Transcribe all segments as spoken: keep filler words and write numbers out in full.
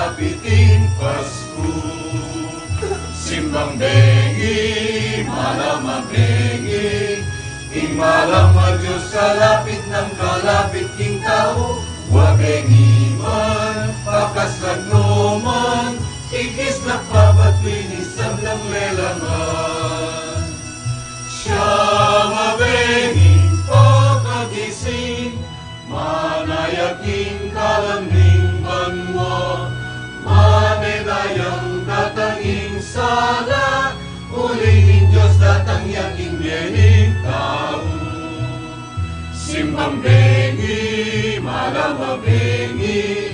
Kalapit ing Pasku. Simbang bengi, malam a bengi, ing malam a Dios kalapit nang kalapit king tau, wa bengi man, pakaslag no man, ikislap pa batwi ning sablang lelangan. Siya mabenging pakagising, manaya king kalam ning banua, manaya datang ing sala, uling ing Dios datang ya king bie ning tau. Simbang bengi, malam a bengi,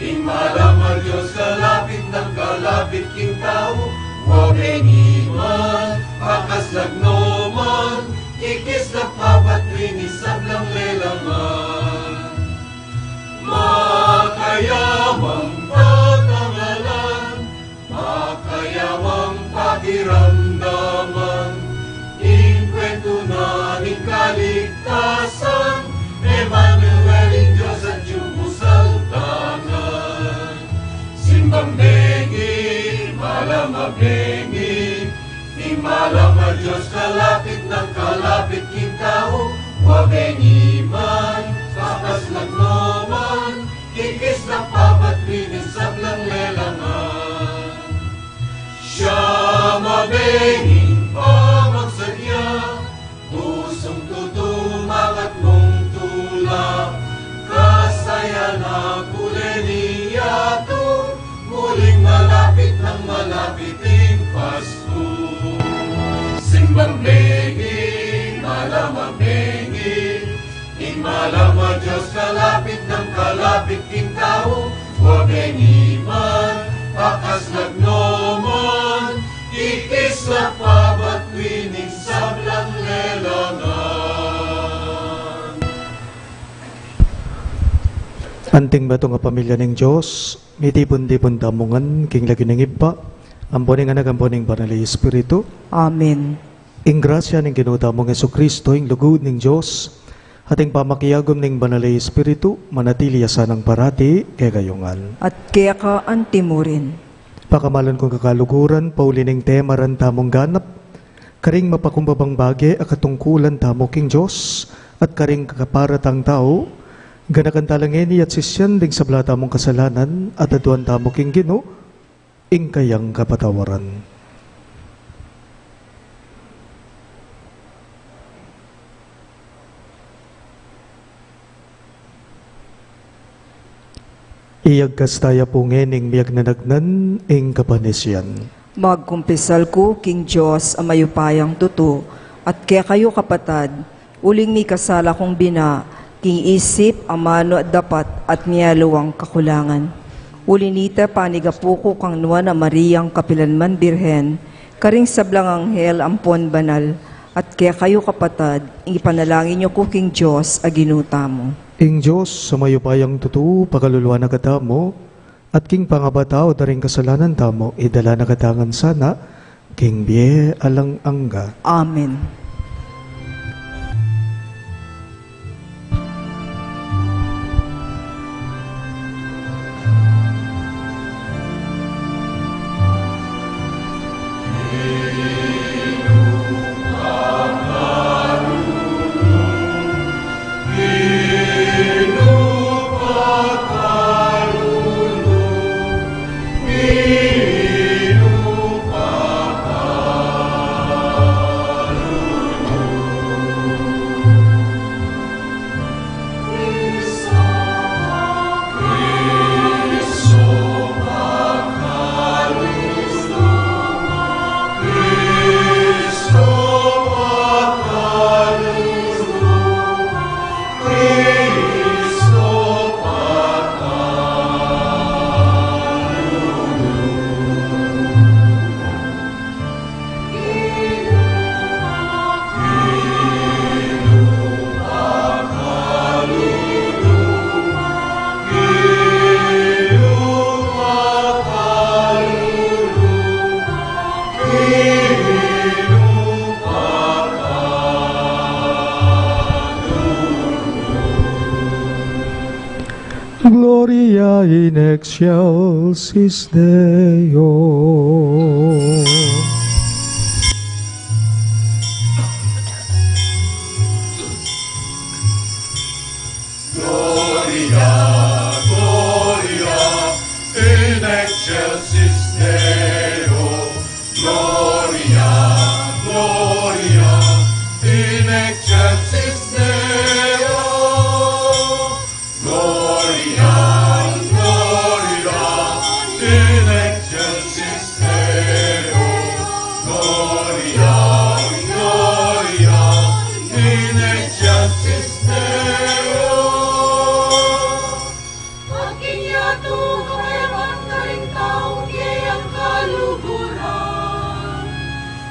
ing malam a Dios kalapit nang kalapit king tau, wa bengi man, pakaslag no man, ikislap pa batwi ning sablang lelangan. Makayamang patangalan, makayamang pakiramdaman, ing kwentu na ning kaligtasan, Emmanuel, ing Dios atyu mu saltangan. Simbang bengi, malam a bengi, ing malam a Dios kalapit nang kalapit king tau, wa bengi man, pakaslag no man, ikislap pa batwi ning sablang lelangan. Siya mabenging pamagsadya, pusung tutu, makatmung tula, kasayanan kule ning yatu, uling malapit nang malapit ing Pasku. Simbang bengi, malam a bengi, ing malam a Dios kalapit nang kalapit king tau, wa bengi man, pakaslag no man, ikislap pa batwi ning sablang lelangan. Anting metung a pamilya ning Dios, mitipun-tipun tamu ngan king lagyu ning Ibpa, ampo ning Anak, ampo ning Banal a Espiritu. Amen. Ing grasya ning Ginu tamung Jesucristo, ing lugud ning Dios, at ing pamakiagum ning Banal a Espiritu, manatili ya sanang parati kekayu ngan. At keka antimurin. Pakamalan kung kakaluguran, pauli ning temaran tamung ganap, karing mapakumbabang bage a katungkulan tamu king Dios, at karing kakaparatang tau, ganakan tala ngeni at sisian ding sabla tamung kasalanan, at aduan tamu king Ginu, ing kayang kapatawaran. Iyagkas taya pu ngening miyagnanagnan ing kapanisian. Magkumpisal ku king Dios a mayupayang tutu, at kekayu kapatad, uling mikasala kung bina, king isip, amanu at dapat, at mialiwang kakulangan. Uli nita, panigapu ku kang Nuan a Mariang kapilanman Birhen, karing sablang anghel ampon banal, at kekayu kapatad, ipanalangin yu ku king Dios a Ginu tamu. Ing Dios a mayupayang tutu, pakaluluan na katamu, at king pangabatau da ring kasalanan tamu, idala na katamu ngan sana king bie alang angga. Amen. In excelsis Deo. Gloria, gloria, in excelsis Deo. Gloria, gloria, in excelsis Deo. Gloria, gloria, in excelsis Deo. Gloria, gloria, in excelsis Deo. Aking yatu kapayapan karing tau kayang kaluguran.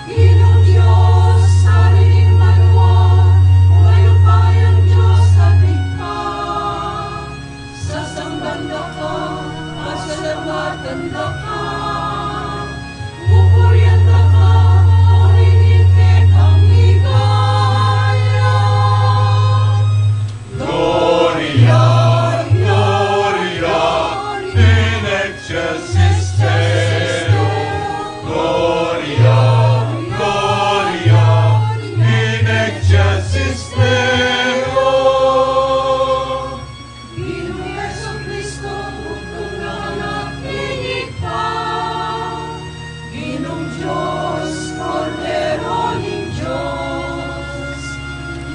Ginung Dios, Ari ning banua, mayupayang Dios, atin ka. Sasamban da ka, pasalamatan da ka, pupurian da ka, purihin keka ing ligaya. Gloria, gloria, in excelsis Deo. Gloria, gloria, in excelsis Deo. Ginung Jesucristo, bugtung na Anak ning Ibpa, Ginung Dios, Kordero ning Dios.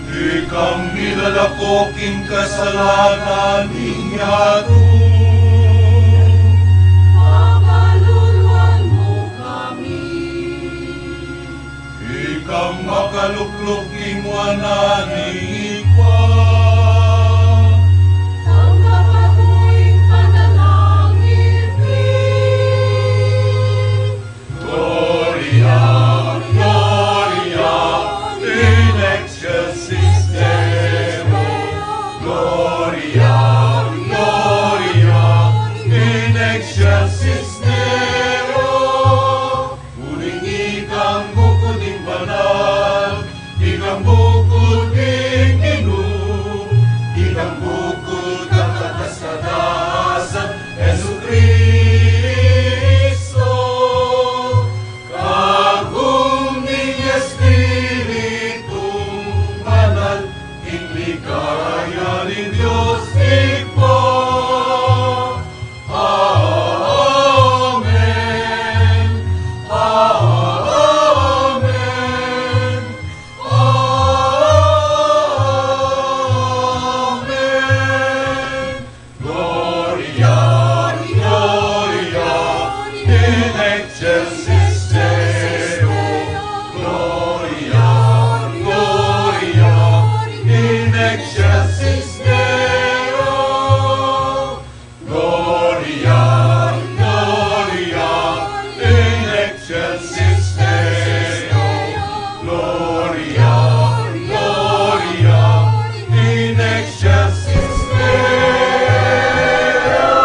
Ikang milalako king kasalanan ning yatu. Pakaluluan mu kami. Ikang makalukluk king wanan ning Ibpa. Tanggap mu ing panalangin mi. Gloria, gloria, in excelsis Deo. Gloria, gloria, in excelsis Deo. Uling ikang bukud ning banal, ikang bukud ning Ginu, ikang bukud a katas-katasan, Jesucristo, kagum ning Espiritu Banal, king ligaya ning Dios Ibpa. Amen. Amen. Amen. Gloria, gloria, in excelsis Deo. Gloria, gloria, in excelsis Deo. Gloria, gloria, in excelsis Deo. Gloria, gloria, in excelsis Deo.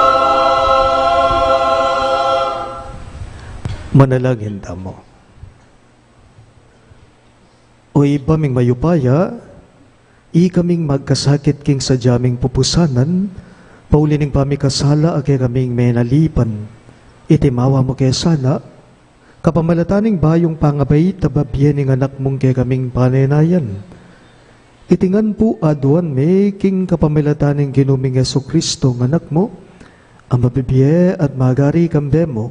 Manalangin tamu. O Ibpa ming mayupaya, ikaming magkasakit king sadya ming pupusanan, pauli ning pamikasala a kekaming menalipan. Iti mawa mu ke sana, kapamilatan ning bayung pangabait a bibie ning Anak mung kekaming panenayan. Iti ngan pu aduan mi king kapamilatan ning Ginu ming Jesucristo a Anak mu, a mabibie at magari kambe mu,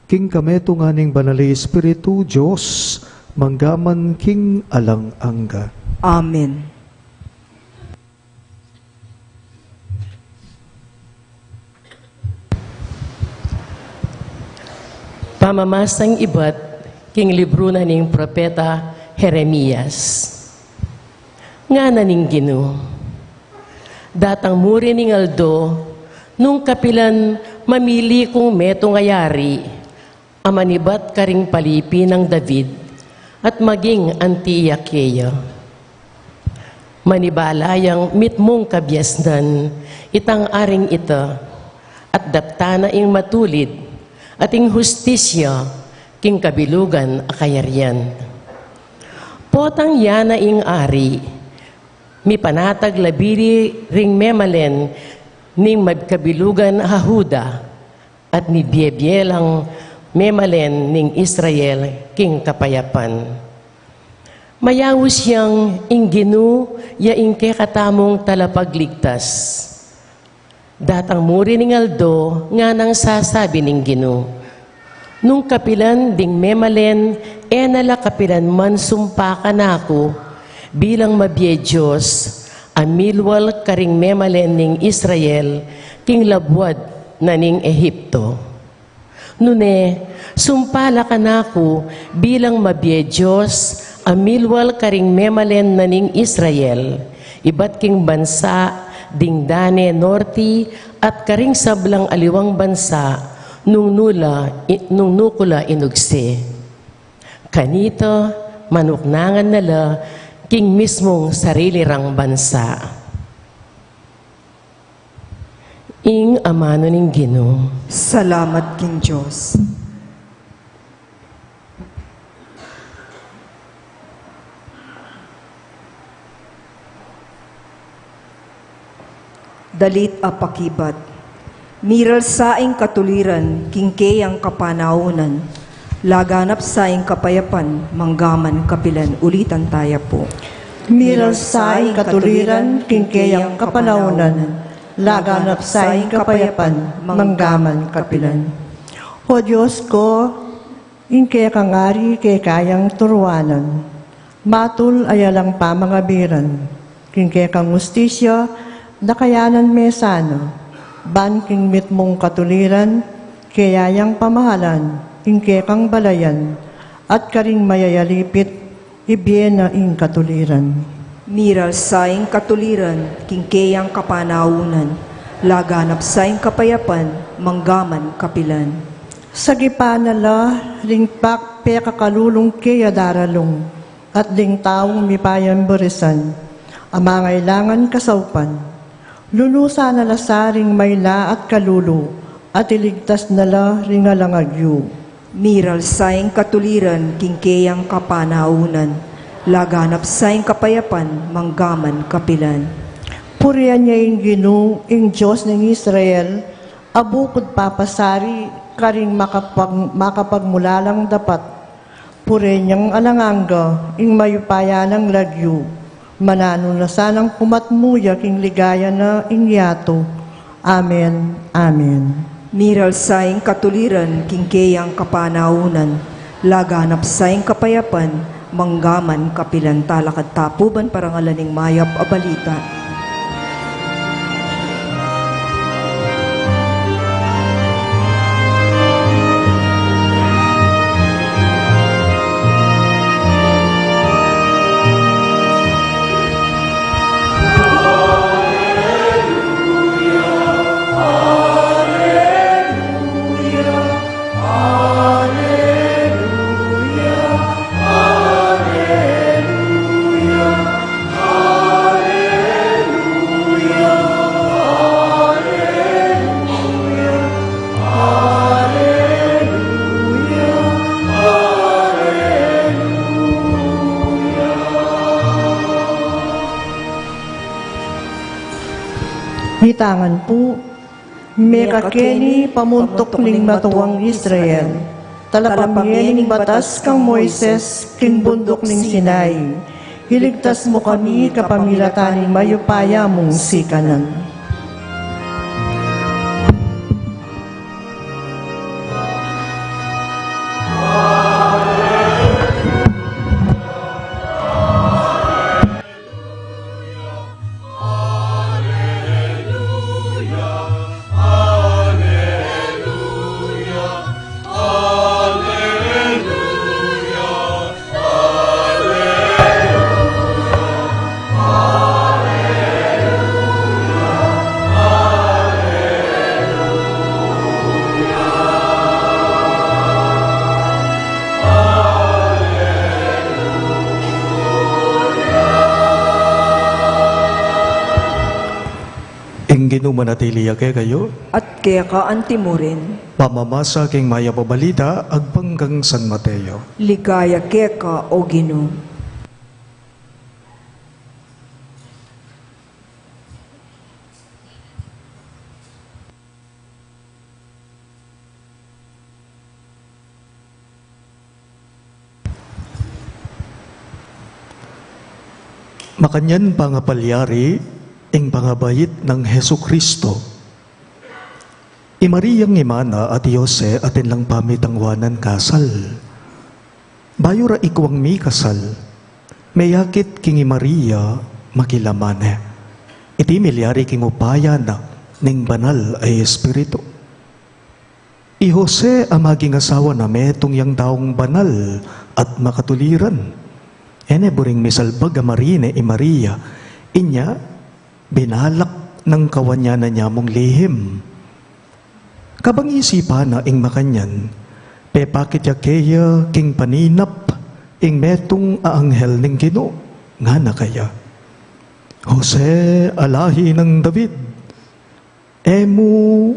king kametungan ning Banal a Espiritu, Dios, mangga man king alang angga. Amen. Pamamasang ibat king libru na ning propeta Jeremias. Ngana ning Ginu, datang mu rin ing aldo, nung kapilan mamili kung metung a yari, a manibat karing palipi nang David, at maging anti ya keya. Manibala yang mitmung kabiasnan itang aring ita, at daptan na ing matulid, at ing hustisya, king kabilugan a kayarian. Potang ya na ing ari, mipanatag la biri ring memalen ning magkabilugan a Juda, at mibie-bie lang memalen ning Israel king kapayapan. Mayaus yang ing Ginu ya ing kekatamung talapagligtas. Datang mu rin ing aldo, nganang sasabi ning Ginu, nung kapilan ding memalen, e na la kapilan man sumpa kanaku, bilang mabie Dios, a milwal karing memalen ning Israel, king labuad na ning Ehipto. Nune, sumpa la kanaku bilang mabie Dios, a milwal karing memalen na ning Israel, ibat king bansa ding Dane Norte at karing sablang aliwang bansa, nung nu la, i-, nung nu ku la inugse. Kanita, manuknangan na la king mismung sarili rang bansa. Ing amanu ning Ginu. Salamat king Dios. Dalit a pakibat. Miral sa ing katuliran king keyang kapanaunan, laganap sa ing kapayapan, manggaman kapilan. Ulitan taya pu. Miral sa ing katuliran king keyang kapanaunan, laganap sa ing kapayapan, manggaman kapilan. O Dios ku, ing kekang ari keka yang turuanan. Matul a yalang pamangabiran, king kekang ustisya, dakayanan me sana, ban king mitmung katuliran, keya yang pamahalan, ing kekang balayan, at karing mayayalipit, ibie na ing katuliran. Miral sa ing katuliran, king keyang kapanaunan, laganap sa ing kapayapan, manggaman kapilan. Sagipan na la ring pak-, pekakalulung keya daralung, at ding taung mipayang barisan, a mangailangan kasaupan. Lunusan na la sa ring maila at kalulu, at iligtas na la ring alang agyu. Miral sa ing katuliran king keyang kapanaunan, laganap sa ing kapayapan, manggaman kapilan. Purian ya ing Ginu, ing Dios ning Israel, a bukud papasari karing makapag-, makapagmulalang dapat. Purian yang alang angga ing mayupaya nang lagyu, mananu na sanang pumatmu ya king ligaya na ing yatu. Amen, amen. Miral sa ing katuliran king keyang kapanaunan, laganap sa ing kapayapan, manggaman kapilan. Talakad ta pu ban parangalan ing mayap a balita. Mitangan pu. Mekakeni pamuntuk ning matuang Israel, talapang ye ning batas kang Moises king bunduk ning Sinai. Iligtas mu kami kapamilatan ning mayupaya mung sikanan. Ing Ginu manatili ya kekayu. At keka anti mu rin. Pamamasa king mayap a balita agpang kang San Mateo. Ligaya keka, o Ginu. Makanyan pangapalyari ing pangabait nang Jesucristo. I Mariang imana at i Jose atin lang pamitangwanan kasal. Bayu ra ikwang mikasal, meyakit king i Maria makilaman ne. Iti milyari king upaya na ning Banal a Espiritu. I Jose a maging asawa na metung yang taung banal at makatuliran. E ne buring misalbag a marine i Maria, inya binalak nang kawanyanan ya mung lihim. Kabang isipan na ing makanyan, pepakit ya keya king paninap ing metung a anghel ning Ginu, ngana keya, "Jose a lahi nang David, e mu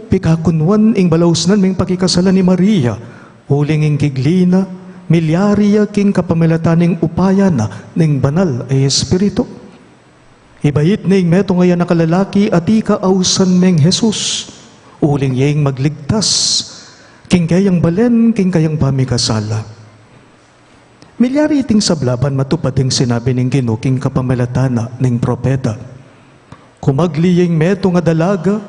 pikakunwan ing balausnan ming pakikasalan i Maria, uling ing kigli na milyari ya king kapamilatan ning upaya na ning Banal a Espiritu. Ibait ne ing metung a anak a lalaki at ika ausan meng Jesus, uling ya ing magligtas king keyang balen king kayang pamikasala." Milyari iting sabla ban matupad ing sinabi ning Ginu king kapamilatan na ning propeta, "Kumagli ya ing metung a dalaga,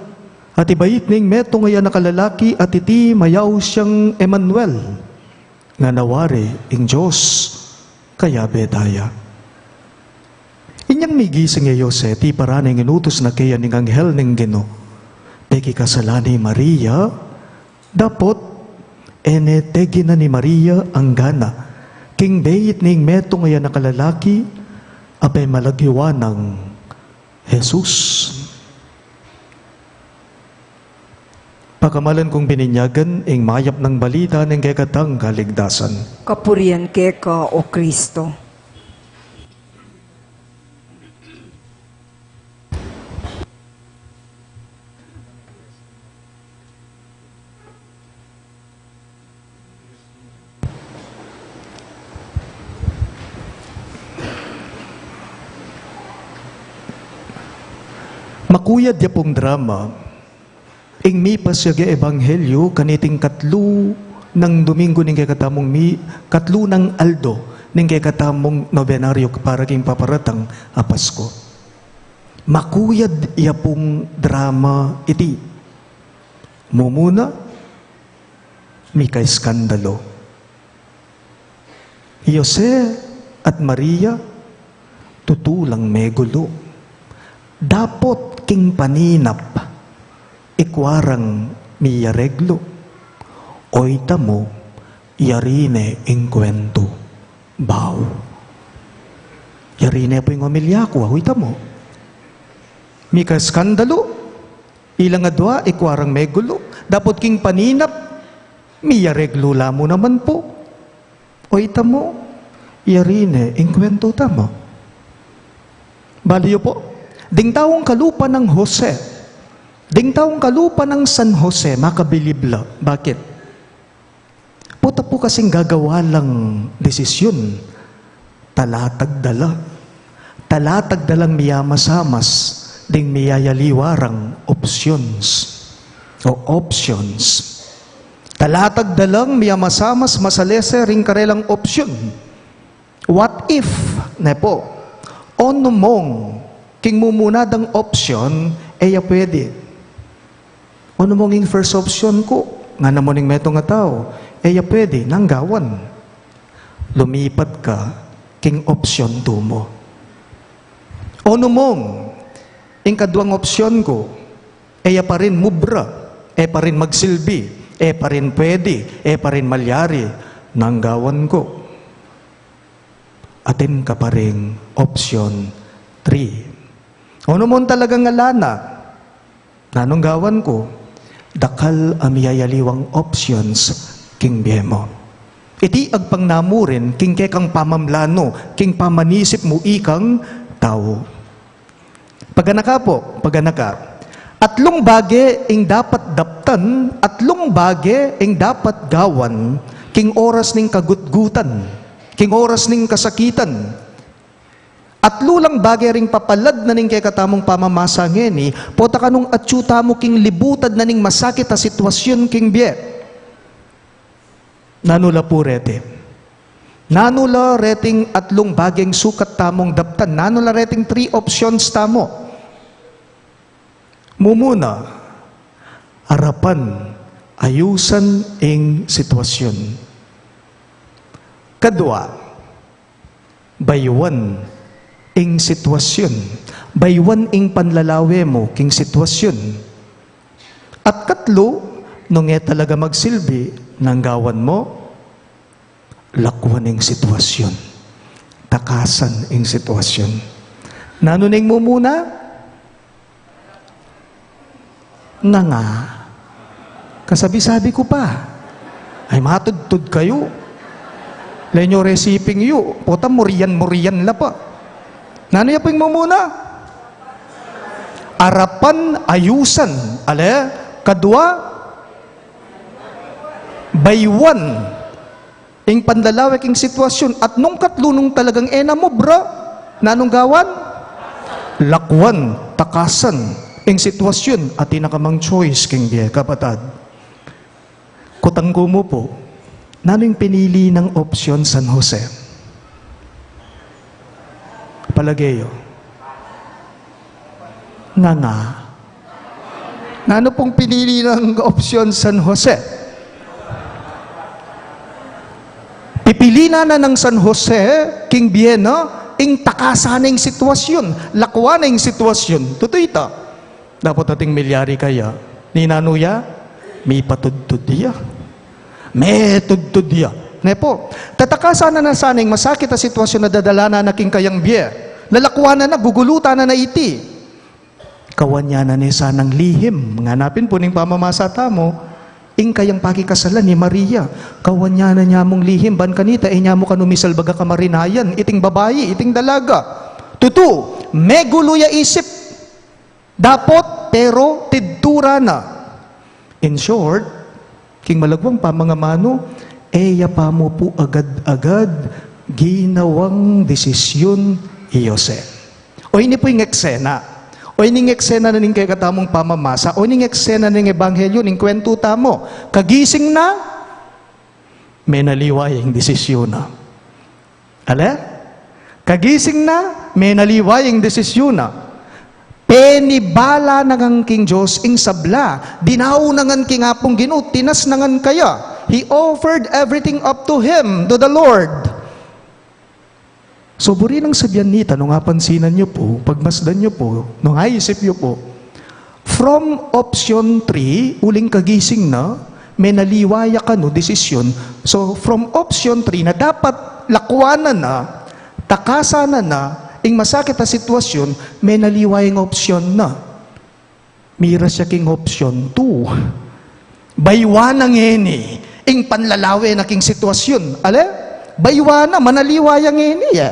at ibait ne ing metung a anak a lalaki, at iti mayaus yang Emmanuel," ngana wari ing Dios kayabe da ya. Inyang migising i Jose, tiparan ing inutus na keya ning anghel ning Ginu, pekikasalan ne i Maria, dapot e ne teginan i Maria anggana king beit ning metung a anak a lalaki a pemalagiwan nang Jesus. Pakamalan kung bininyagan ing mayap nang balita ning kekatang kaligtasan. Kapurian keka, O Kristo. Makuyad ya pung drama ing mipasyag a ebanghelyo kaniting katlu nang Domingo ning kekatamung mi-, katlu nang aldo ning kekatamung nobenaryo para king paparatang a Pasko. Makuyad ya pung drama iti. Mumuna, mika-eskandalu. I Jose at Maria, tutu lang megulu. Dapot king paninap, ikwa rang miyareglu. Oyta mu, yari ne ing kwentu. Bau. Yari ne pu ing omilya ku, oyta mu. Mika-eskandalu, ilang adwa, ikwa rang megulu. Dapot king paninap, miyareglu la mu naman pu. Oyta mu, yari ne ing kwentu tamu. Bale yu pu, ding taung kalupa nang Jose, ding taung kalupa nang San Jose, makabilib la. Bakit? Pota pu kasing gagawa lang desisyun, talatag da la. Talatag da lang miyamasamas ding miyayaliwa rang options o options. Talatag da lang miyamasamas masalese ring karelang option. What if, ne pu? Onu mung king mumuna dang option, e ya pwede? Onu mung ing first option ku, ngana mu ning metung a tau, e ya pwede, nanu ing gawan? Lumipat ka king option two mu. Onu mung ing kaduang option ku, e ya pa rin mubra, e pa rin magsilbi, e pa rin pwede, e pa rin malyari, nanu ing gawan ku? Atin ka pa ring option three. Onu mung talagang ala na, nanu ing gawan ku? Dakal a miyayaliwang options king bie mu. Iti agpang na mu rin king kekang pamamlanu, king pamanisip mu ikang tau. Paganaka pu, paganaka. Atlung bage ing dapat daptan, atlung bage ing dapat gawan, king oras ning kagutgutan, king oras ning kasakitan. Atlu lang bage ring papalad na ning kekatamung pamamasa ngeni, pota kanung atyu tamu king libutad na ning masakit a sitwasyun king bie. Nanu la pu reti? Nanu la reting atlung bageng sukat tamung daptan? Nanu la reting three options tamu? Mumuna, arapan, ayusan ing sitwasyun. Kadwa, baywan ing sitwasyun. Baywan ing panlalawe mu king sitwasyun. At katlu, nung e talaga magsilbi, nanu ing gawan mu? Lakwan ing sitwasyun. Takasan ing sitwasyun. Nanu ning mumuna? Nganga. Kasabi-sabi ku pa. Ay, matudtud kayu. Lenyo resiping yu. Pota murian-murian la pa. Nanu ya pu ing mumuna? Arapan, ayusan. Ale? Kadwa? Baywan ing panlalawe king sitwasyun. At nung katlu, nung talagang e na mubra, nanung gawan? Lakwan, takasan ing sitwasyun. Atin na ka mang choice king bie, kapatad. Kutang ku mu pu, nanu ing pinili nang opsyon San Jose? Palage yu. Nganga. Nanu pung pinili nang opsyon San Jose? Pipili na nang San Jose king bie na, ing takasan na ing sitwasyun, lakwan na ing sitwasyun. Tutu ita. Dapot ating milyari kaya, ninanu ya? Mipatudtud ya. Metudtud ya. Ne pu, tatakasan na na sana ing masakit a sitwasyun a dadalanan na king kayang bie. Lalakwan na na, gugulutan na na iti. Kawanyanan ne sanang lihim. Ngana pin pu ning pamamasa tamu, ing kayang pakikasalan i Maria. Kawanyanan ne mung lihim, ban kanita, e ne mu kanu misalbag a kamarinayan iting babai, iting dalaga. Tutu, megulu ya isip. Dapot, pero tidtura na. In short, king malagwang pamangamanu, e ya pa mu pu agad-agad ginawang desisyun i Jose. O ini pu ing eksena. O ini ing eksena na ning kekatamung pamamasa. O ini ing eksena ning ebanghelyu, ning kwentu tamu. Kagising na, menaliwa ya ing desisyun na. Ale? Kagising na, menaliwa ya ing desisyun na. Penibala na ngan king Dios ing sabla. Dinau na ngan king Apung Ginu, tinas na ngan kaya. He offered everything up to him, to the Lord. So, buri nang sabian nita, nung apansinan yu pu, pagmasdan yu pu, nung aisip yu pu, from option three, uling kagising na, menaliwa ya kanu desisyun. So, from option three na dapat lakwanan na, takasan na na ing masakit a sitwasyun, menaliwa ya ing option na. Miras ya king option two. Baywan na ngeni ing panlalawe na king sitwasyun. Ale? Baywan na, manaliwa ya ngeni, e.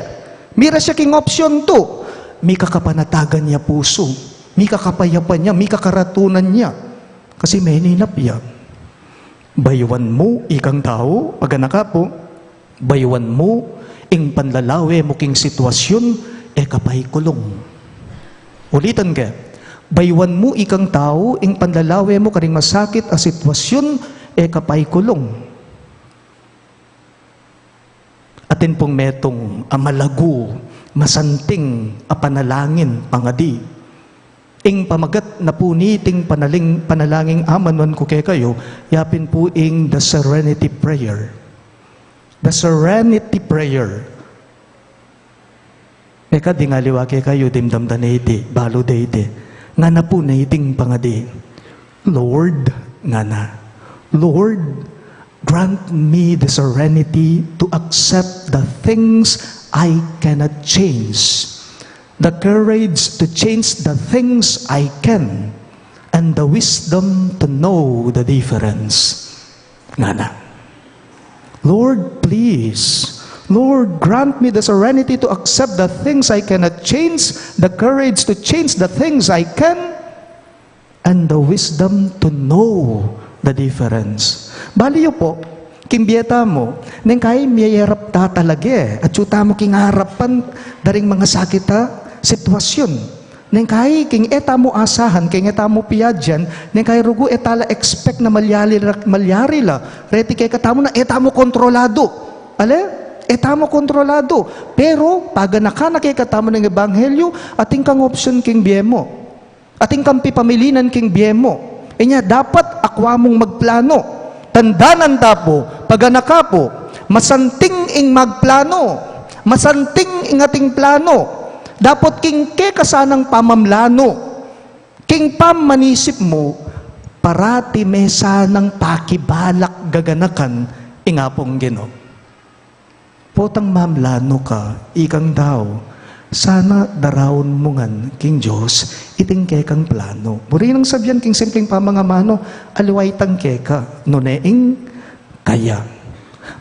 Miras ya king option two. Mika kapanatagan ya pusu. Mika kapayapan ya, mika karatunan ya. Kasi meninap ya. Baywan mu ikang tau, paganaka pu, baywan mu ing panlalawe mu king sitwasyun, e ka paikulung. Ulitan ke, baywan mu ikang tau ing panlalawe mu karing masakit a sitwasyun, e ka paikulung. Atin pung metung a malagu, masanting a panalangin, pangadi. Ing pamagat na pu niting panaling-, panalangin a manuan ku kekayu, yapin pu ing the Serenity Prayer. The Serenity Prayer. Mekad ing aliwa kekayu, dimdam da ne iti, balu de iti. Ngana pu ne iting pangadi, Lord, ngana, Lord, grant me the serenity to accept the things I cannot change, the courage to change the things I can, and the wisdom to know the difference. Ngana. Lord, please, Lord, grant me the serenity to accept the things I cannot change, the courage to change the things I can, and the wisdom to know the difference. Bali yu pu, king bie tamu, neng kai miyayarap ta talaga, e. Atyu tamu king arapan da ring mangasakit a sitwasyun. Neng kai king e tamu asahan, king e tamu piadyan, neng kai rugu e ta la expect na malyari la, malyari la reti kekatamu na e tamu kontroladu. Ale? E tamu kontroladu. Pero paganaka na kekatamu ning ebanghelyu, atin kang opsyon king bie mu. Atin kang pipamilinan king bie mu. Inya dapat akua mung magplano. Tandanan ta pu, paganaka pu, masanting ing magplano. Masanting ing ating plano. Dapot king keka sanang pamamlano, king pamanisip mu, parati me sanang pakibalak gaganakan ing Apung Ginu. Potang mamlano ka, ikang tau, sana daraun mu ngan king Dios iting kekang plano. Buri nang sabian king simpleng pamangamanu, aliwa itang keka, nune ing kaya.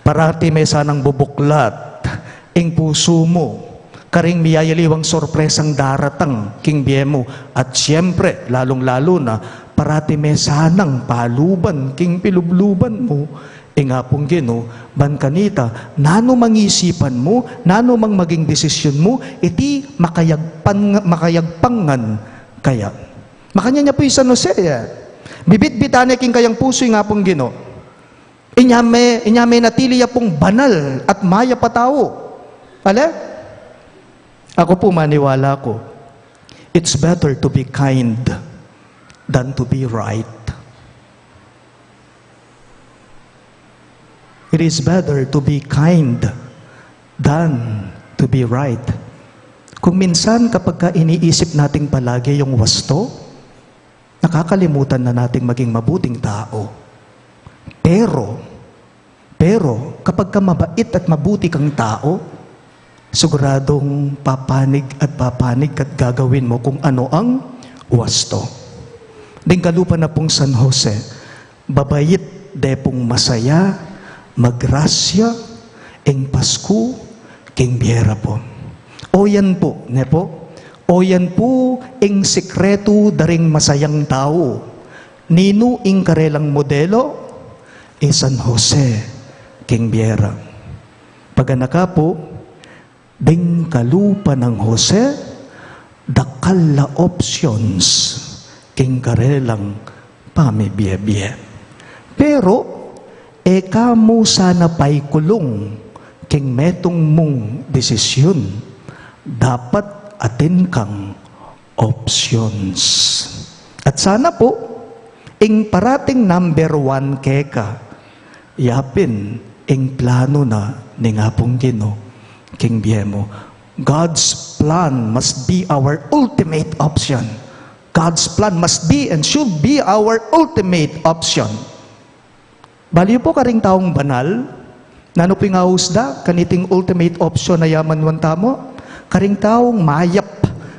Parati me sanang bubuklat ing pusu mu karing miyayaliwang sorpresang daratang king bie mu, at siyempre, lalung-lalu na, parati me sanang paluban king pilubluban mu ing Apung Ginu, ban kanita, nanu mang isipan mu, nanu mang maging desisyun mu, iti makayagpan-, makayagpang ngan kaya. Makanyan ya pu i San Jose, e. Bibitbitan ne king kayang pusu ing Apung Ginu. Inya me, inya me natili ya pung banal at mayap a tau. Ale? Aku pu maniwala ku, it's better to be kind than to be right. It is better to be kind than to be right. Kung minsan kapag ka iniisip nating palagi yung wasto, nakakalimutan na nating maging mabuting tau. Pero, pero kapag ka mabait at mabuti kang tau, siguradong papanig at papanig ka't gagawin mu kung ano ang wasto. Ding kalupa na pung San Jose, babait de pung masaya, magrasya, ing Pasku, king bie ra pu. O yan pu, ne pu? O yan pu ing sikretu da ring masayang tau. Ninu ing karelang modelo? I San Jose, king bie ra. Paganaka pu, ding kalupa nang Jose, dakal a options king karelang pamibie-bie. Pero, e ka mu sana paikulung king metung mung desisyun, dapat atin kang options. At sana pu, ing parating number one keka, yapin ing planu na ning Apung Ginu king bie mu. God's plan must be our ultimate option. God's plan must be and should be our ultimate option. Bali pu karing taung banal, nanu pu ing aus da kaniting ultimate option a yaman wan tamu? Karing taung mayap,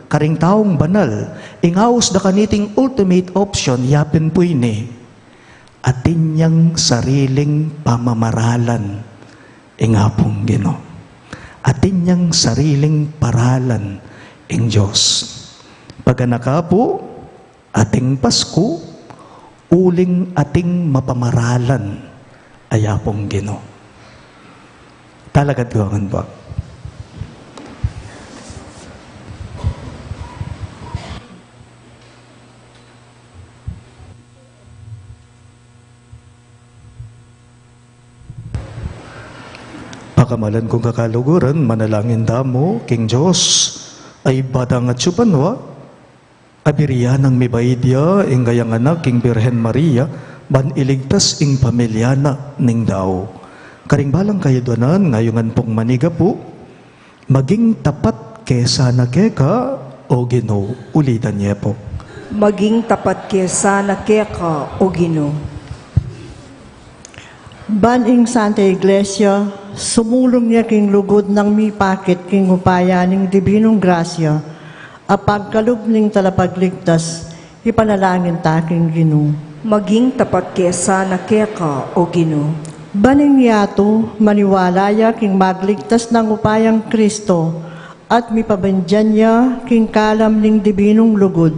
karing taung banal, ing aus da kaniting ultimate option, yapin pu ini, atin yang sariling pamamaralan ing Apung Ginu. Atin yang sariling paralan ing Dios. Paganaka pu, ating Pasku, uling ating mapamaralan a Apung Ginu. Talakad ku ngan pu. Pakamalan kung kakaluguran, manalangin tamu king Dios a Ibpa tang atsu banua, a birian nang mibait ya ing kayang anak king Birhen Maria, ban iligtas ing pamilya na ning tau. Karing balang kayadwanan, ngayungan pung manigapu, maging tapat ke sana keka, O Ginu, ulitan ye pu. Maging tapat ke sana keka, O Ginu. Ban ing Santa Iglesia, sumulung ya king lugud nang mipakit king upaya ning dibinung grasya, a pagkalub ning Talapagligtas, ipanalangin ta king Ginu. Maging tapat ke sana keka, O Ginu. Ban ing yatu, maniwala ya king magligtas nang upayang Kristo, at mipabandian ya king kalam ning dibinung lugud,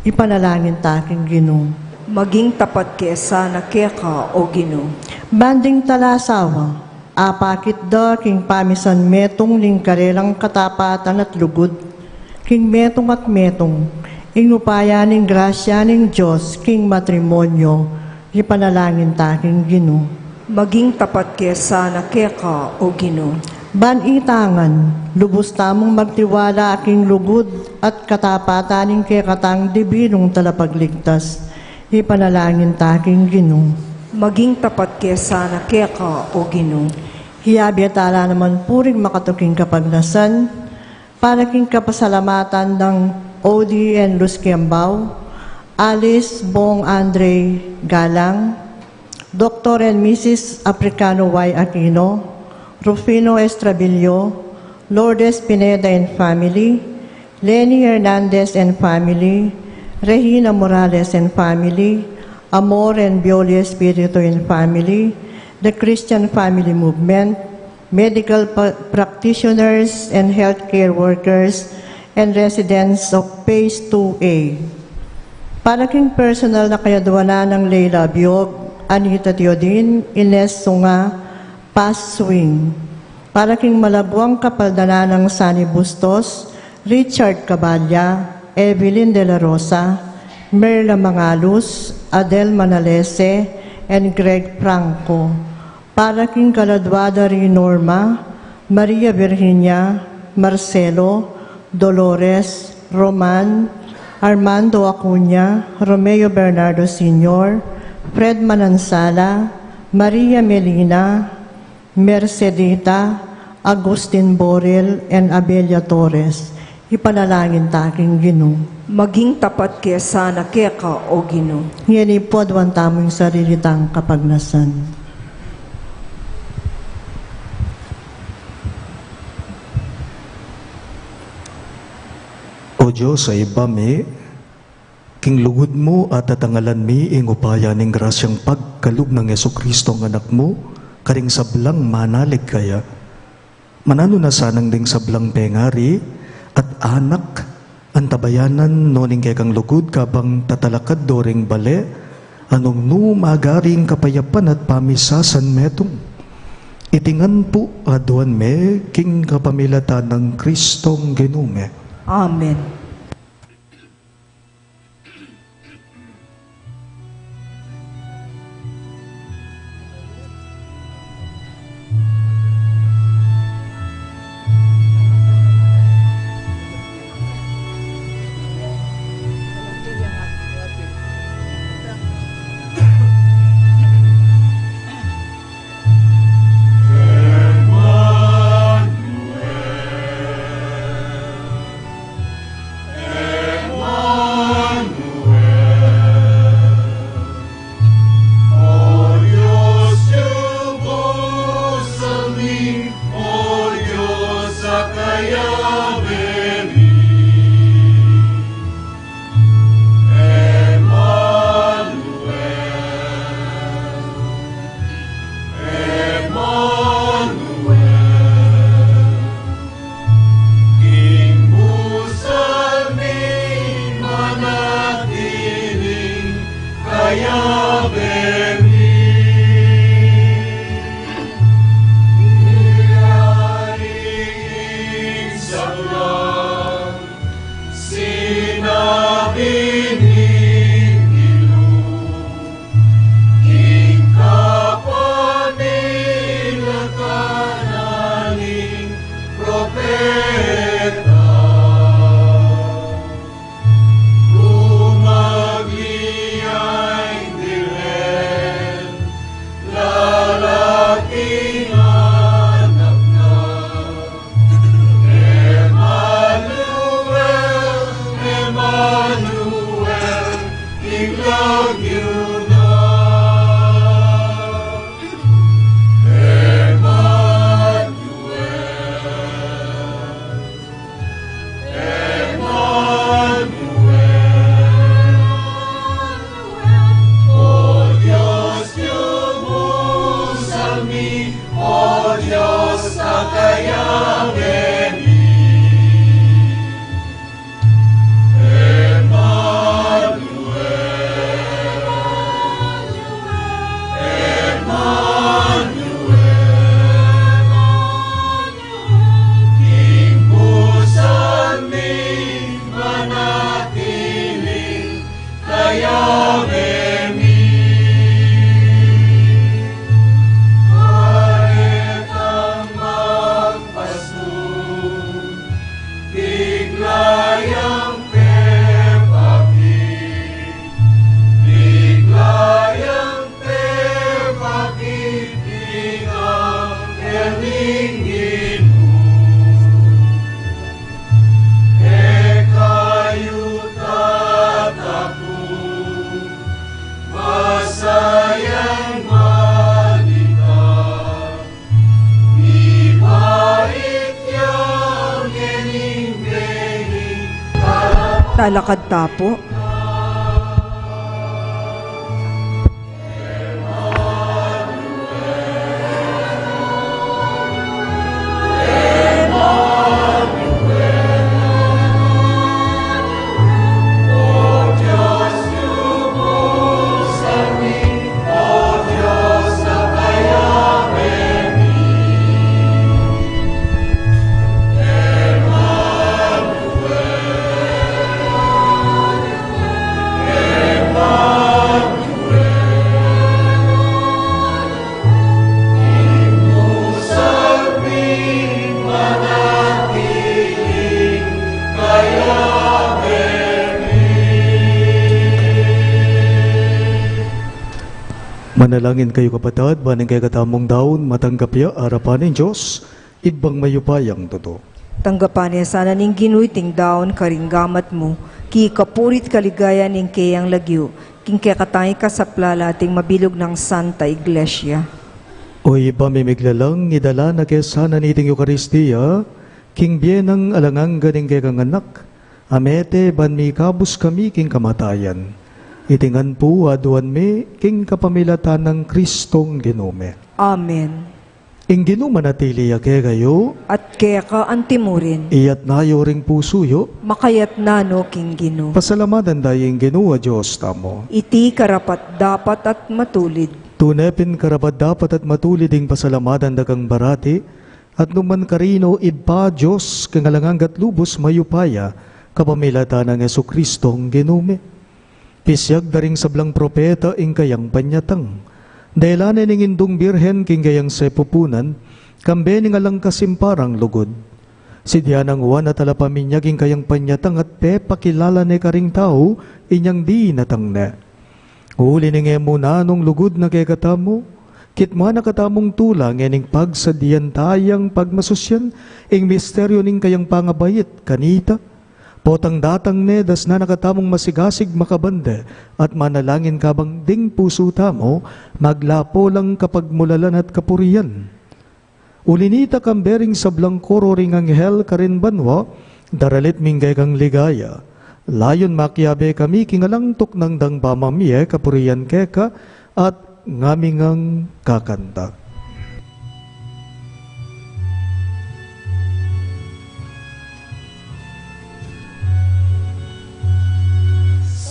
ipanalangin ta king Ginu. Maging tapat ke sana keka, O Ginu. Ban ding talasawa, apakit da king pamisan metung ning karelang katapatan at lugud, king metung at metung, ing upaya ning grasya ning Dios king matrimonyo, ipanalangin ta king Ginu. Maging tapat ke sana keka, O Ginu. Ban ita ngan, lubus tamung magtiwala king lugud at katapatan ning kekatang dibinung talapagligtas. Ipanalangin ta king Ginu. Maging tapat ke sana keka, O Ginu. Hiyabe tala naman puring makatuking kapagnasan, para king kapasalamatan nang Odie and Luz Kiambao, Alice Bong Andre Galang, Doktor and Missus Africano Y Aquino, Rufino Estrabillo, Lourdes Pineda and family, Leni Hernandez and family, Regina Morales and family, Amor and Bioli Espiritu and family, the Christian Family Movement, medical pa-, practitioners and healthcare workers, and residents of Phase two A. Para king personal na kayadwanan nang Leila Biog, Anita Teodin, Ines Sunga, Paz Swing. Para king malaguang kapaldanan nang Sani Bustos, Richard Caballa, Evelyn De La Rosa, Merla Mangalus, Adel Manalese, and Greg Franco. Para king kaladwa da ri Norma, Maria Virginia, Marcelo, Dolores, Roman, Armando Acuña, Romeo Bernardo Senior, Fred Manansala, Maria Melina, Mercedita, Agustin Borel, and Abelia Torres. Ipanalangin ta king Ginu. Maging tapat ke sana keka, O Ginu. Ngeni pu, aduan tamu ing sarili tang kapagnasan. O Dios a Ibpa mi, king lugud mu atatangalan mi ing upaya ning grasyang pagkalub nang Jesucristo a Anak mu, karing sablang manalig kaya. Mananu na sanang ding sablang pengari at anak, antabayanan no ning kekang lugud kabang tatalakad do ring bale, a nung nu magari ing kapayapan at pamisasan metung. Iti ngan pu aduan mi king kapamilatan nang Cristong Ginu mi. Amen. King musalmi manatiling kayabe mi. Iyari king sa Alakad ta pu. Manalangin kayu, kapatad, ban ing kekatamung daun matanggap ya arapan ning Dios, Ibpang mayupayang tutu. Tanggapan na sana ning Ginu iting daun karing gamat mu, king kapurian at kaligayan ning keyang lagyu, king kekatang ikasaplala at ning mabilug nang Santa Iglesia. O Ibpa ming miglalang, idala na ke sana niting Eukaristia king bie nang alang angga ning kekang Anak, a mete ban mikabus kami king kamatayan. Iti ngan pu aduan mi king kapamilatan nang Kristong Ginu mi. Amen. Ing Ginu manatili ya kekayu. At keka antimurin. Iyatna yu ring pusu yu. Makayatna no king Ginu. Pasalamatan da ing Ginu a Dios tamu. Iti karapat-dapat at matulid. Tune pin karapat-dapat at matulid ing pasalamatan da kang parati, at nukarin man, Ibpa, Dios king alang angga at lubus mayupaya, kapamilatan nang Jesucristo ing Ginu mi. Pisiag da ring sablang propeta ing kayang panyatang. Dela ne ning Indung Birhen king kayang sepupunan, kambe ning alang kasimparang lugud. Sidya nang Juan a talapaminyag ing kayang panyatang at pepakilala ne karing tau inyang dinatang ne. Uli ning e mu nanung lugud na kekatamu, kitmuan na katamung tula ngening pagsadyan tayang pagmasusyan ing misteryu ning kayang pangabait kanita. Potang datang ne, dasnan na katamung masigasig makabande at manalangin kabang ding pusu tamu maglapo lang kapagmulalan at kapurian. Uli nita, kambe ring sablang koro ring anghel karin banua, daralit mi ing kekang ligaya. Layun makiabe kami king alang tuknang dang pamamie kapurian keka, at ngami ngang kakanta.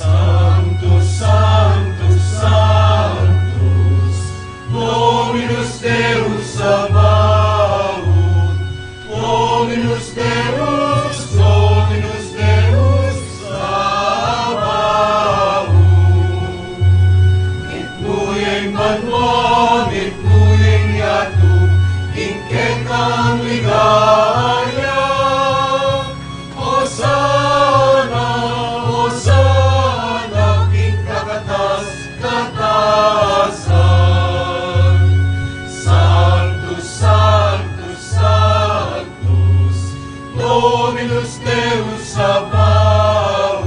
Sanctus, Sanctus, Sanctus, Dominus Deus Sabaoth, Dominus Deus, Dominus Deus Sabaoth. Mitmu ya ing banua, mitmu ya ing yatu, ing kekang ligaya. Hosana, Hosana king kakatas-katasan. Sanctus, Sanctus, Sanctus, Dominus Deus Sabaoth,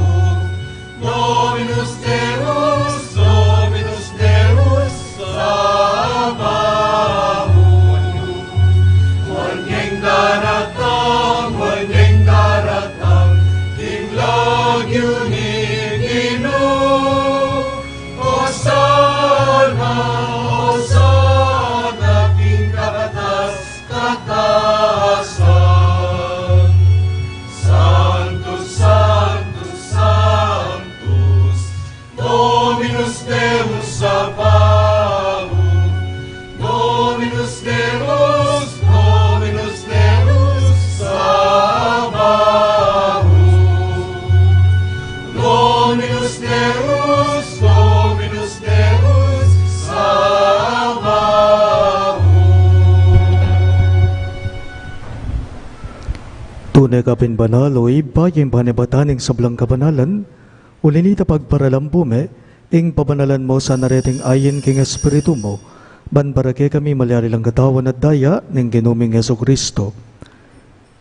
Dominus Deus, Dominus Deus Sabaoth. Muan yang daratang, muan yang daratang king lagyu ning Ginu. Hosana, Hosana king kakatas-katasan. Sanctus, Sanctus, Sanctus, Dominus Deus Sabaoth, Dominus Deus, Dominus Deus Sabaoth, Dominus Deus, Dominus Deus Sabaoth. Tune ka pin banal, o Ibpa, ing panibatan ning sablang kabanalan. Uli nita, pagparalan pu me ing pabanalan mu sana reting ain king Espiritu mu, ban para kekami malyari lang Katawan at Daya ning Ginu ming Jesucristo.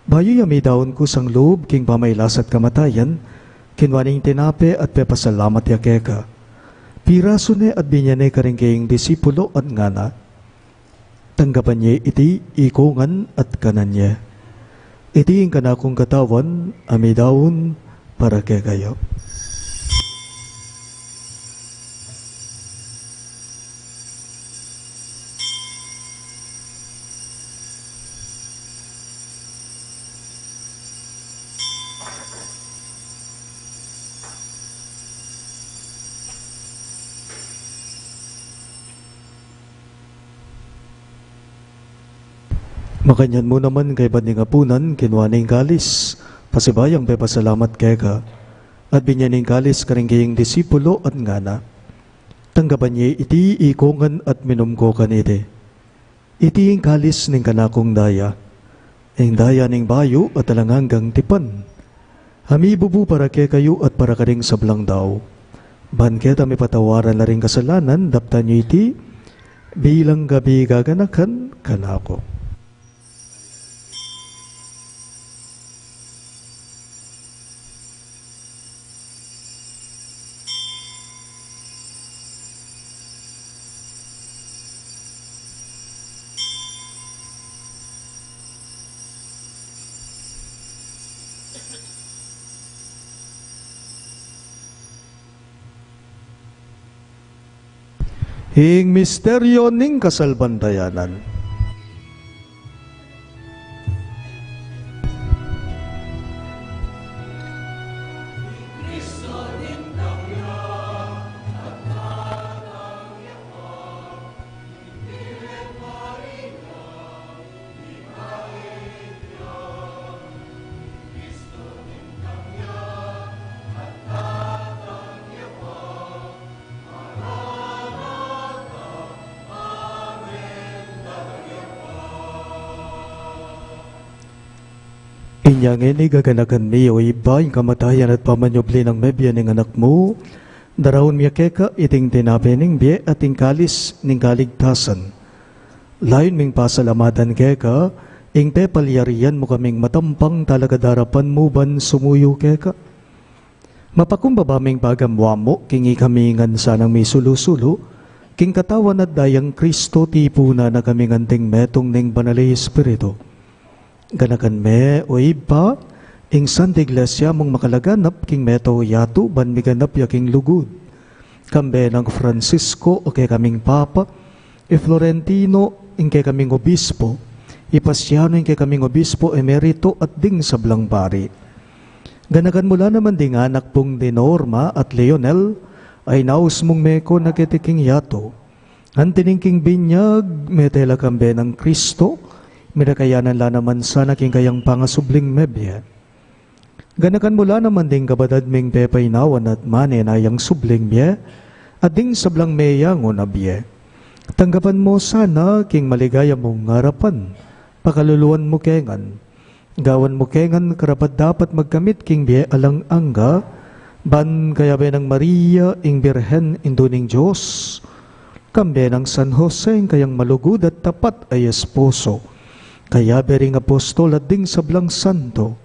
Bayu ya midaun kusang lub king pamailas at kamatayan, kinua ne ing tinape at pepasalamat ya keka. Pirasu ne at binye ne karing kayang disipulu at ngana: Tanggapan ye iti ikongan at kanan ye. Iti ing kanakung Katawan a midaun para kekayu. Makanyan mu naman kaybat ning apunan, kinua ne ing kalis, pasibayung pepasalamat keka, at binye ne ing kalis karing kayang disipulu at ngana: Tanggapan ye iti ikong ngan at minum ko kaniti. Iti ing kalis ning kanakung daya, ing daya ning bayu at alang anggang tipan, a mibubu para kekayu at para karing sablang tau, ban keta mipatawaran la ring kasalanan. Daptan yu iti bilang kabie gaganakan kanaku. Ing misteryu ning kasalpantayanan. Inya ngeni gaganakan mi, o Ibpa, ing kamatayan at pamanyubli nang mebie ning Anak mu, daraun mi keka iting tinape ning bie at ing kalis ning kaligtasan. Layun ming pasalamatan keka ing pepalyarian mu kaming matampang talakad king arapan mu ban sumuyu keka. Mapakumbaba ming pagamuan mu king ikami ngan sanang misulu-sulu king katawan at dayang Kristo, tipunan na kaming anting metung ning Banal a Espiritu. Ganakan me, o Ibpa, ing Santa Iglesia mung makalaganap king metung a yatu ban miganap ya king lugud. Kambe nang Francisco, a kekaming Papa, i Florentino, ing kekaming Obispo, i Pasiano, ing kekaming Obispo Emerito, at ding sablang pari. Ganakan mu la naman ding anak mung di Norma at Leonel, a inaus mung meko na keti king yatu. Anti ning king binyag, mete la kambe nang Kristo, mirakayanan la naman sana king kayang pangasubling mebie. Ganakan mu la naman ding kapatad ming pepainawan at mane na yang subling bie, at ding sablang meyangu na bie. Tanggapan mu sana king maligaya mung arapan, pakaluluan mu ke ngan. Gawan mu ke ngan karapat-dapat magkamit king bie alang angga, ban kayabe nang Maria, ing Birhen, Indu ning Dios, kambe nang San Jose, ing kayang malugud at tapat a esposo, kayabe ring apostol at ding sablang santo,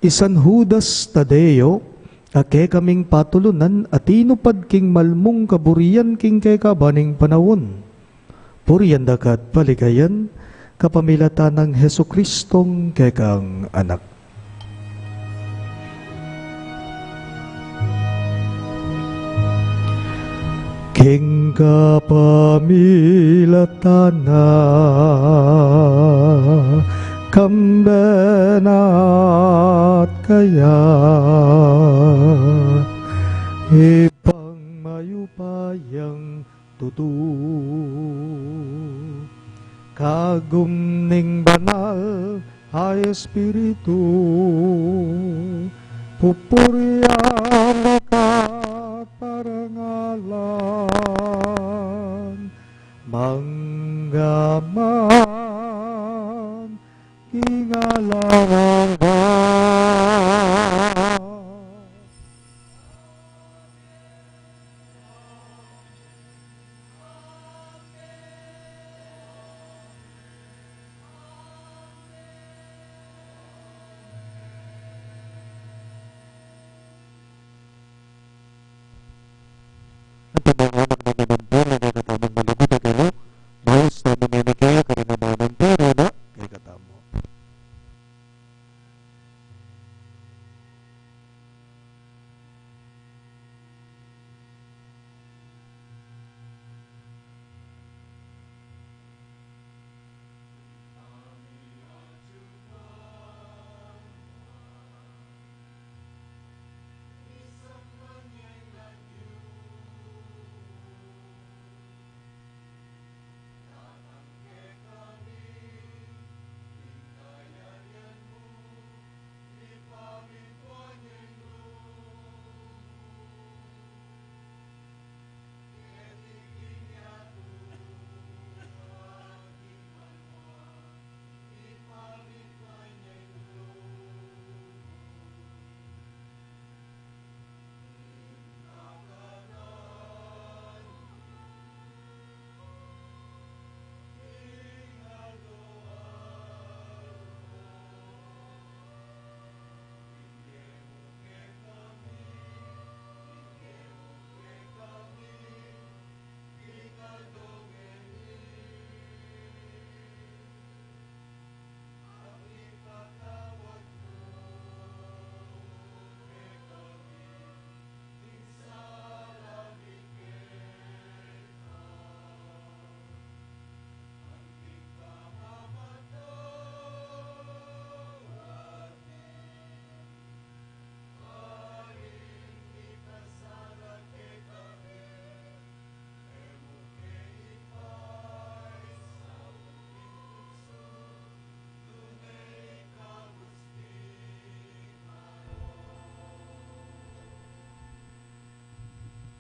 i San Judas Tadeo, a kekaming patulunan a tinupad king malmung kaburian king kekaban ning panaun. Purian da ka at paligayan, kapamilatan nang Jesukristong kekang Anak. King kapamilatan na, kambe na at kaya, Ibpang mayupayang tutu, kagum ning Banal a Espiritu, pupurian ka at parangalan, mangga man king alang angga. Anti mung anak na minambul, ing kekatamung malugud a kelu, maus tamu ngeni kaya karing amanung terena, kekatamu.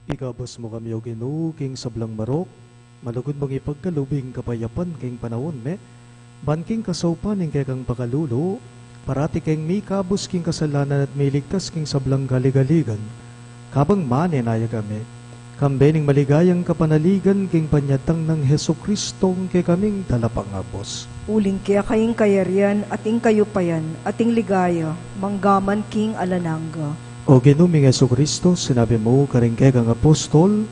Ikabus mu kami, O Ginu, king sablang marok, malugud mung ipagkalub ing kapayapan king panaun mi, ban king kasaupan ning kekang pakalulu, parati keng mikabus king kasalanan at miligtas king sablang kaligaligan. Kabang manenaya kami, kambe ning maligayang kapanaligan king panyatang nang Jesucristo, kekaming talapangabus. Uling keka ing kayarian, at ing kayupayan, at ing ligaya, manggaman king alang angga. O Ginu ming Jesucristo, sinabi mu karing kekang apostol,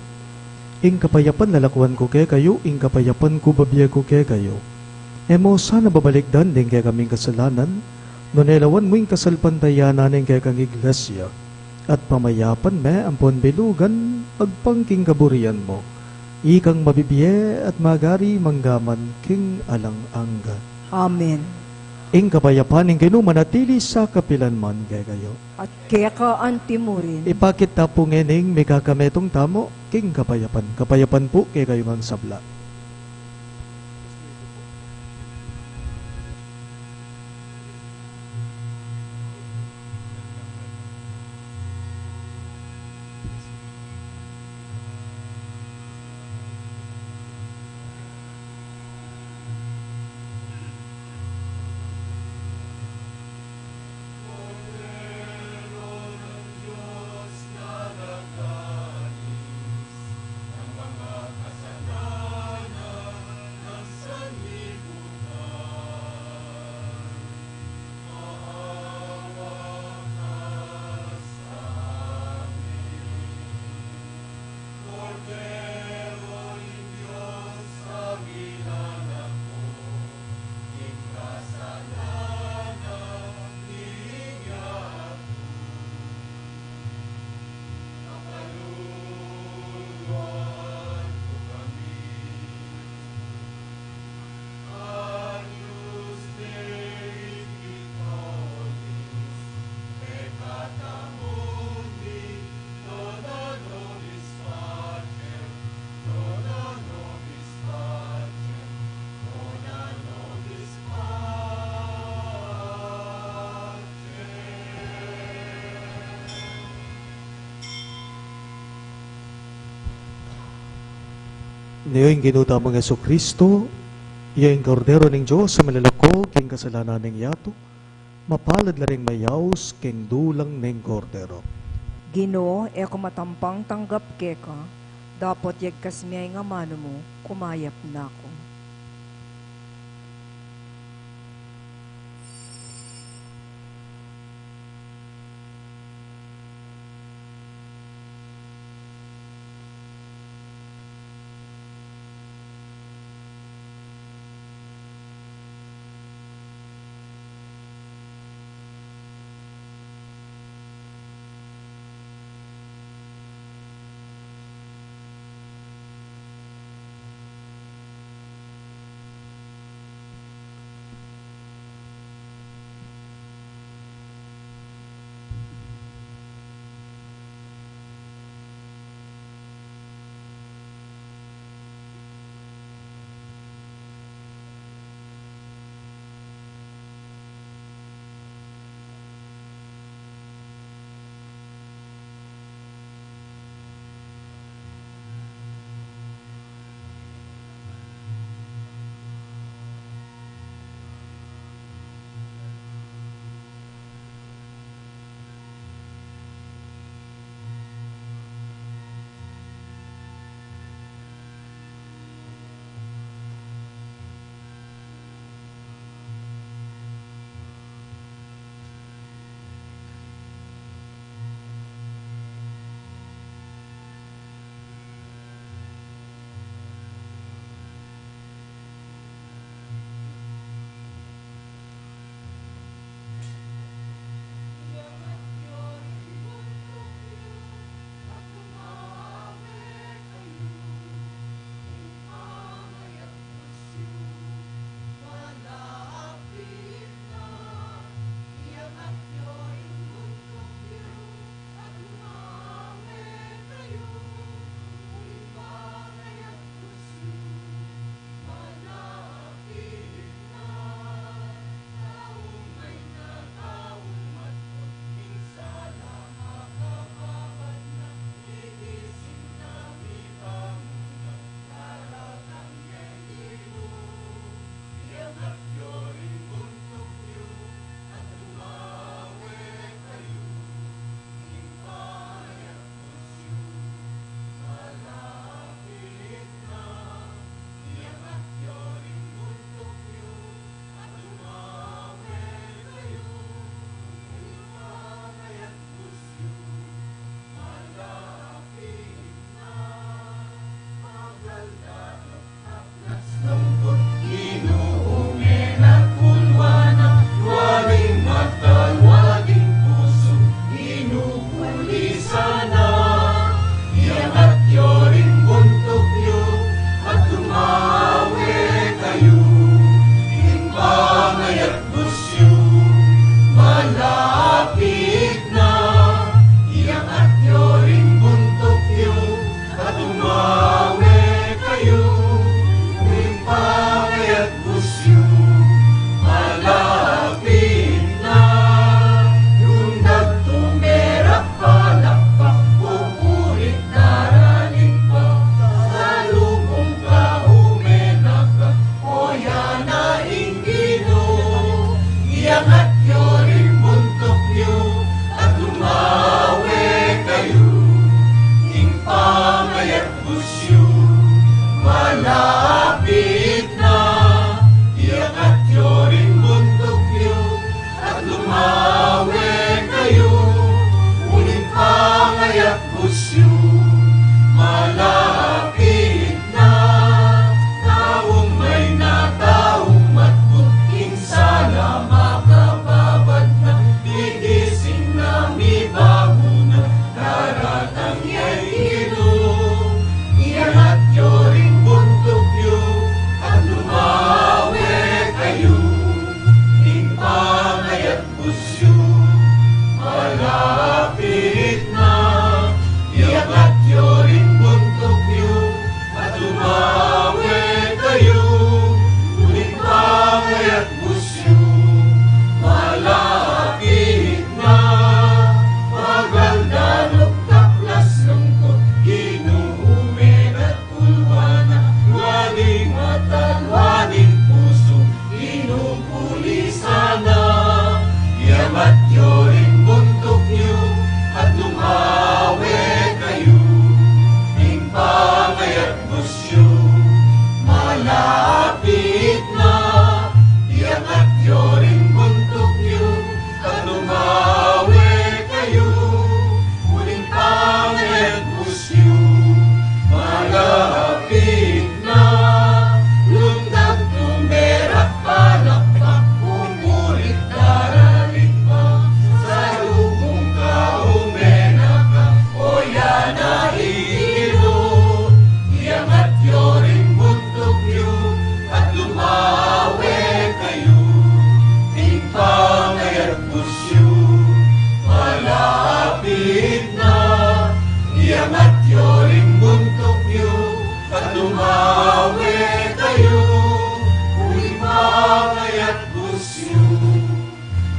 ing kapayapan lalakwan ku kekayu, ing kapayapan ku bibie ku kekayu. E mu sana babalikdan ding kekaming kasalanan, nune lawan mu ing kasalpantayanan ning kekang iglesia, at pamayapan me ampon bilugan agpang king kaburian mu. Ikang mabibie at magari manggaman king alang angga. Amen. Ing kapayapan ning Ginu manatili sa kapilan man kekayu. At keka anti murin. Ipakit ta pu ngening mikakametung tamu king kapayapan. Kapayapan pu kekayu ngang sabla. Nio ing Ginu tamung Jesucristo, iya ing Kordero ning Dios a milalako king kasalanan ning yatu. Mapalad la ring mayaus king dulang ning Kordero. Ginu, e ku matampang tanggap keka, dapot yagkas me ing amanu mu, kumayap na ku. Araling pa, salubung ka, umenaka, o yana ing Ginu, iangat yo ring buntuk yu, at lumawe kayu, ing pangayatbus yu, malapit na, iangat yo ring buntuk yu, at lumawe kayu, ing pangayatbus yu,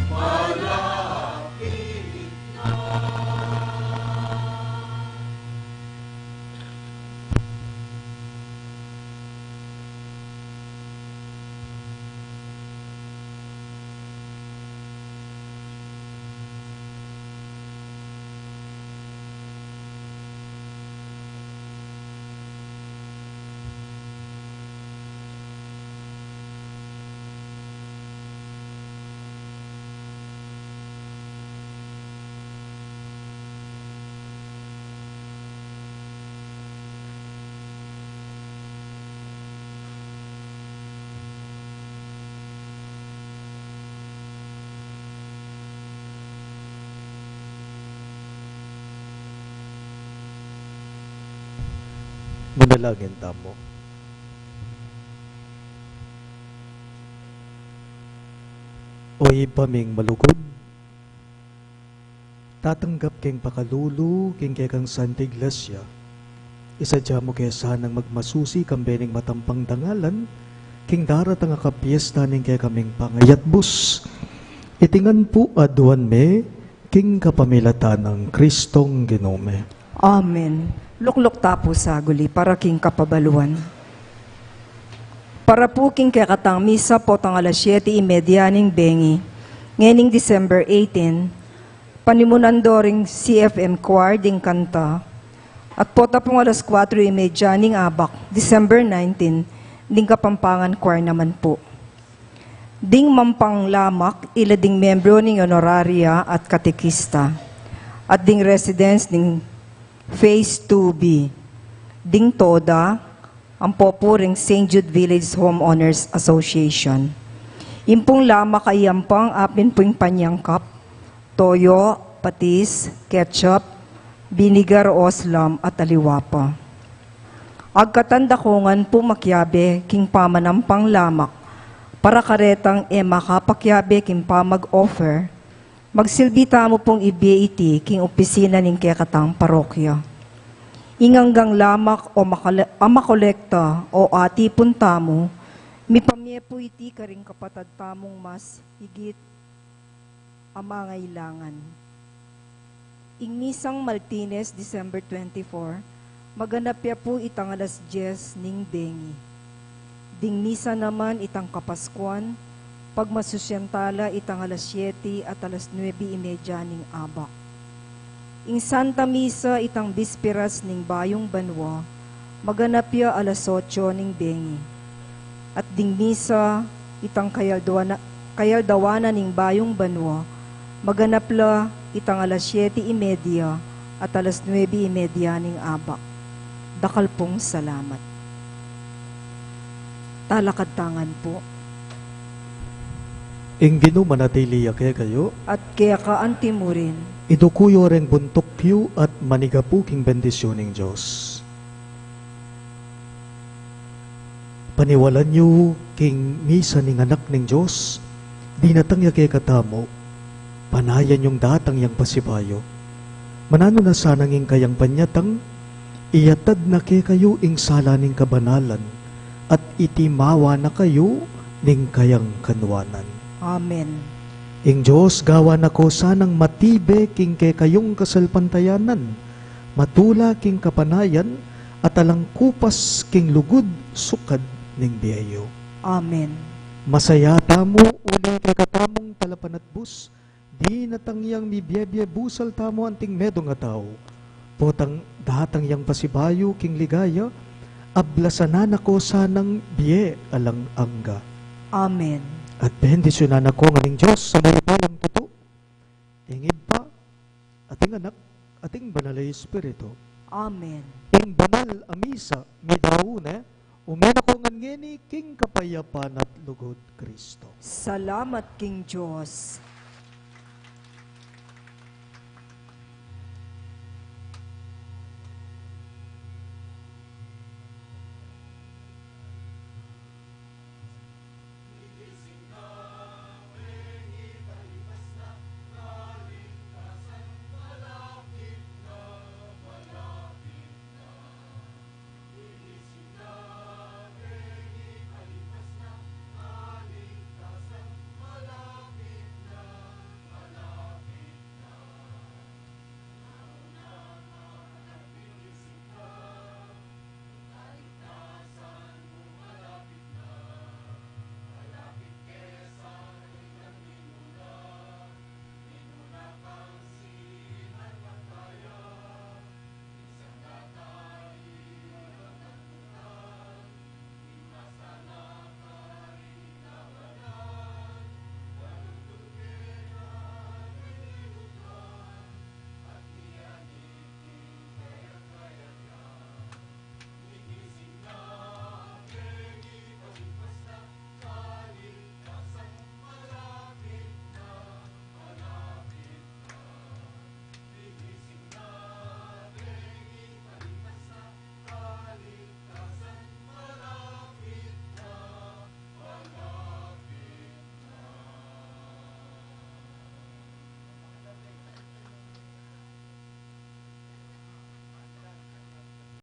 malapit na. Manalangin tamu. O Ibpa ming malugud, tatanggap keng pakalulu king kekang Santa Iglesia, isadya mu ke sanang magmasusi kambe ning matampang dangalan king daratang a kapiesta ning kekaming pangayatbus. Iti ngan pu aduan mi king kapamilatan nang Kristong Ginu mi. Amen. Lukluk ta pu saguli para king kapabaluan. Para pu king kekatang misa potang alas siete y media ning bengi, ngening December eighteen, panimunan do ring C F M Choir ding kanta, at pota pung alas kuatro y media ning abak, December nineteen, ding Kapampangan Choir naman pu. Ding mampang lamak ila ding membro ning honoraria at katekista, at ding residents ning Phase two B, ding TODA, ampo pu ring Saint Jude Village Homeowners Association. Ing pung lamak a ampang apin pu ing panyangkap, toyo, patis, ketchup, binigar, oslam, at aliwa pa. Agkatan da ku ngan pu makiabe king pamanampang lamak, para karetang e makapakiabe king pamag-offer, magsilbi tamu pung ibie iti king opisina ning kekatang parokya. Ing anggang lamak o makale-, a makolekta o atipun tamu, mipamie pu iti karing kapatad tamung mas higit a mangailangan. Ing misang Martines, December twenty-four, maganap ya pu itang alas dies ning bengi. Ding misa naman itang Kapaskuan, pagmasusian tala itang alas siete at alas nuebe y media ning abak. Ing Santa Misa itang Bisperas ning Bayung Banua, maganap ya alas otso ning bengi. At ding misa itang Kayaldawana-, Kayaldawana ning Bayung Banua, maganap la itang alas siete y media at alas nuebe y media ning abak. Dakal pung salamat. Talakad ta ngan pu. Ing Ginu manatili ya kekayu. At keka anti mu rin. Iduku yu reng buntuk yu at manigapu king bendisyun ning Dios. Paniwalan yu king misa ning Anak ning Dios, dinatang ya kekatamu, panayan yung datang yang pasibayu. Mananu na sanang ing kayang panyatang, iyatad na kekayu ing sala ning kabanalan, at itimawa na kayu ning kayang kanwanan. Amen. Ing Dios gawan na ko sanang matibe king kekayung kasalpantayanan, matula king kapanayan, at alang kupas king lugud sukad ning bie yu. Amen. Masaya tamu uli kekatamung talapanatbus, dinatang yang mibie-bie busal tamu anting medung a tau. Potang datang yang pasibayu king ligaya, ablasan na ko sanang bie alang angga. Amen. At bendisyunan na ko ngan ning Dios a mayupayang tutu, ing Ibpa, at ing Anak, at ing Banal a Espiritu. Amen. Ing banal a misa, midaun ne, Ume na ko ngan ngeni king kapayapan at lugud Kristo. Salamat king Dios.